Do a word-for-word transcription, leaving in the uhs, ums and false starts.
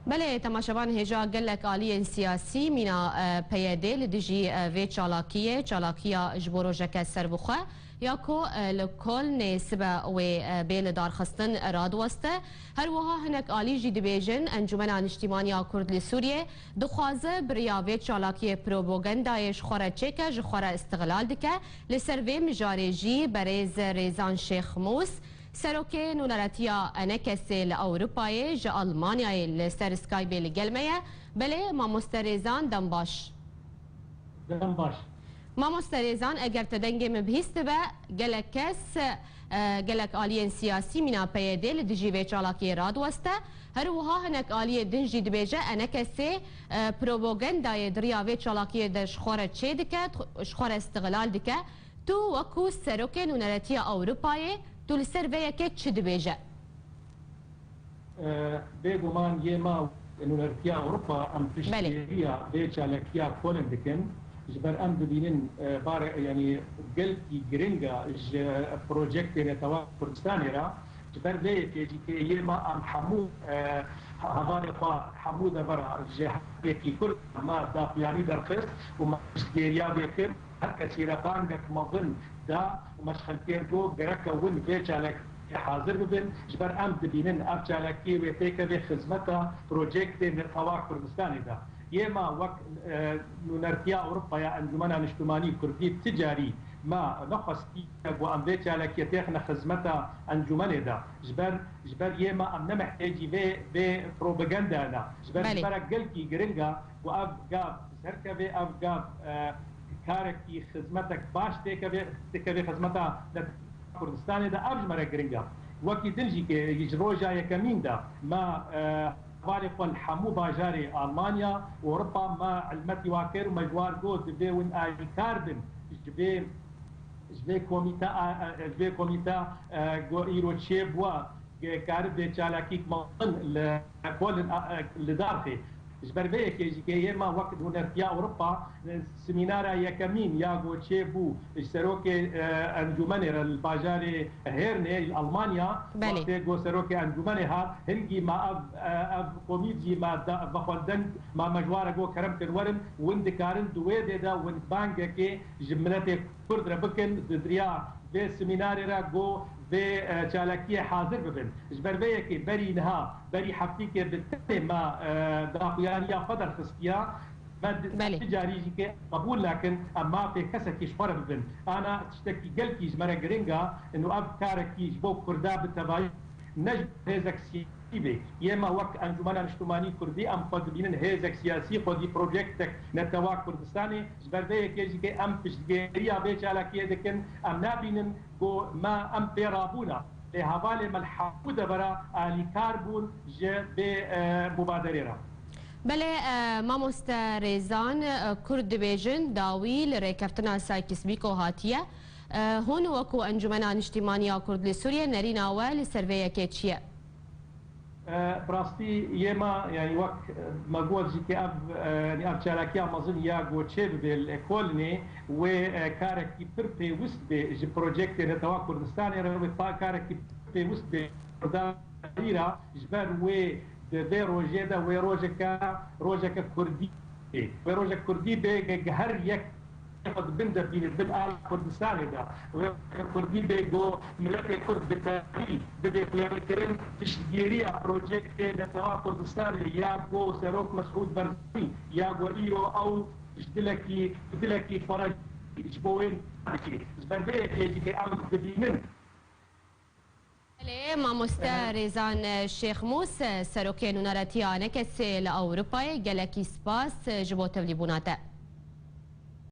Belê, temaşevan, hêja gelek aliyên siyasî mîna, e, P Y D li dijî, e, vê çalakiyê, çalakiya ji bo rojeke serbixwe ya ku, e, li Kolnê sibe wê, e, bê lidarxistin, radiweste. Her wiha hinek alî jî dibêjin, Encûmena Niştîmaniya Kurd li Sûriyê dixwaze bi riya vê çalakiyê propagandayê ji xwe re çêke, ji xwe re îstixlal dike. Li ser vê mijarê jî berêz Rêzan Şêxmûs, Serokê Nûneretiya Enekesê li Ewropayê, ji Almanyayê li ser Skypeê li gel me ye. Belê, mamoste Rêzan, dem baş. Dem baş. Mamoste Rêzan, eger te dengê min bihîstibe, gelek kes, e, gelek aliyên siyasî mîna P Y D li dijî vê çalakiyê radiweste. Her wiha hinek aliyê din jî dibêje, Enekesê, e, propagandayê di riya vê çalakiyê de ji xwe re çêdike, ji xwe re îstixlal dike. Tu wekû Serokê Nûneretiya Ewropayê, tu li ser vê yekê çi dibêje? E, bêguman yê me nûnertiya Ewropa em Belê. piştgiriya vê çalakiya Kolin dikin. Ji ber em dibînin, e, bare, yanî gelkî giring e ji projektê Netewek Kurdistanê re. Ji ber vê yekê jî kê yê me em hemû, e, hevalê xwe hemû devera ji her yekî Kurd me daxuyanî derxist û me piştgiriya vê kir. Her kesî re bangek mezin da û me ji xelkê re got, gereke hûn vê çalakiyê hazir bibin, ji ber em dibînin ev çalakiyê wê têkevê xizmeta projektê Netewek Kurdistanê de. Yê me wek, e, nûnertiya Ewropa ya Encûmena Niştimanî Kurdî ti carî me nexwestiye ku em vê çalakiyê têxine xizmeta encûmenê de. Ji ber, ji ber yê me em ne mihtêcî vê, vê propagandaya ne. Ji ber Belê. ji ber gelkî giring e ku ev gav serkevê, ev gav, e, karekî xizmetek baş têkevê, têkevê xizmeta Kurdistanê de, ev ji me re giring e. Wekî din jî kê ji roja yekemîn de me, e, hevalê xwe li hemû bajarê Almanya û Ewropa me hilmetî wa kir û me ji war got, divê hûn alîkar bin ji vê, ji vê komîte, a, a, ji vê komîte, e, ku îro çêbûye, karibe çalakîk mezin li Kolin, a, e, li dar xê. Ji ber vê yekê jî kê yê me wek nûnertiya Ewropa, e, semînara yekemîn ya ku çêbû ji serokê, e, encûmenê re li bajarê Hêrnê, li Almanya, Belê. wextê ku serokê encûmenê hat, hingî me ev, e, ev komît jî me da, vexwendin, me, me ji wa re got, kerem kin werin, hûn dikarin di wê dê de hûn bangekê ji miletê Kurd re bikin, di diriya vê semînarê re ku vê, e, çalakiyê hazir bibin. Ji ber vê yekê berî niha, berî heftîkê bi tenê me, e, daxuyaniya xwe derxistiya. Me di-, Belê. ti carî jî kê qebûl nakin, em mafê kesekî ji xwe re bibin. Ana tiştekî gelkî ji me re giring e, û ev karekî ji bo Kurda bi tevayî ne ji hêzek siyasî bê. Yê me wek Encûmena Niştimanî Kurdî, em xwe dibînin hêzek siyasî, xwedî projektek Netewa Kurdistanê. Ji ber vê yekê jî kê em piştgiriya vê çalakiyê dikin, em nabînin ku me em pê rabûne. Lê hevalê me li hemû devera alîkar bûn ji vê, e, mubaderê re. Belê, e, mamoste Rêzan, e, Kurd dibêjin, dawî li rêkeftina Sykes-Picot hatiye. E, hûn wekû Encûmena Niştîmaniya Kurd li Sûriyê nerîna we li ser vê yekê çi ye? E, bi rastî yê me, yanî wek, e, me got jî ke ev, e, yanî ev çalakiya mezin ya ku çêbibe li Kolnê, wê, e, karekî pir pêwist be ji projektê Netewa Kurdistanê re, wê pa-, karekî pir pêwist be Kurda re, ji ber wê di vê rojê de wê rojeke, rojeke Kurdî be. Wê rojek Kurdî be, ge-, ge-, her yek xwe di bin de bîne, di bin ala Kurdistanê de. Wê Kurdî bê ku miletê Kurd bi tevî bibe xuyanikirin, piştgiriya projektê Netewa Kurdistanê ya ku Serok Mesûd Barzanî ya ku îro ew ji dilekî, dilekî xwe re ji bo wê dike. Ji ber vê yekê jî em dibînin. Belê, mamoste Rêzan Şêxmûs, serokê Nûneretiya Enekesê li Ewropayê, gelekî spas ji bo tevlîbûna te.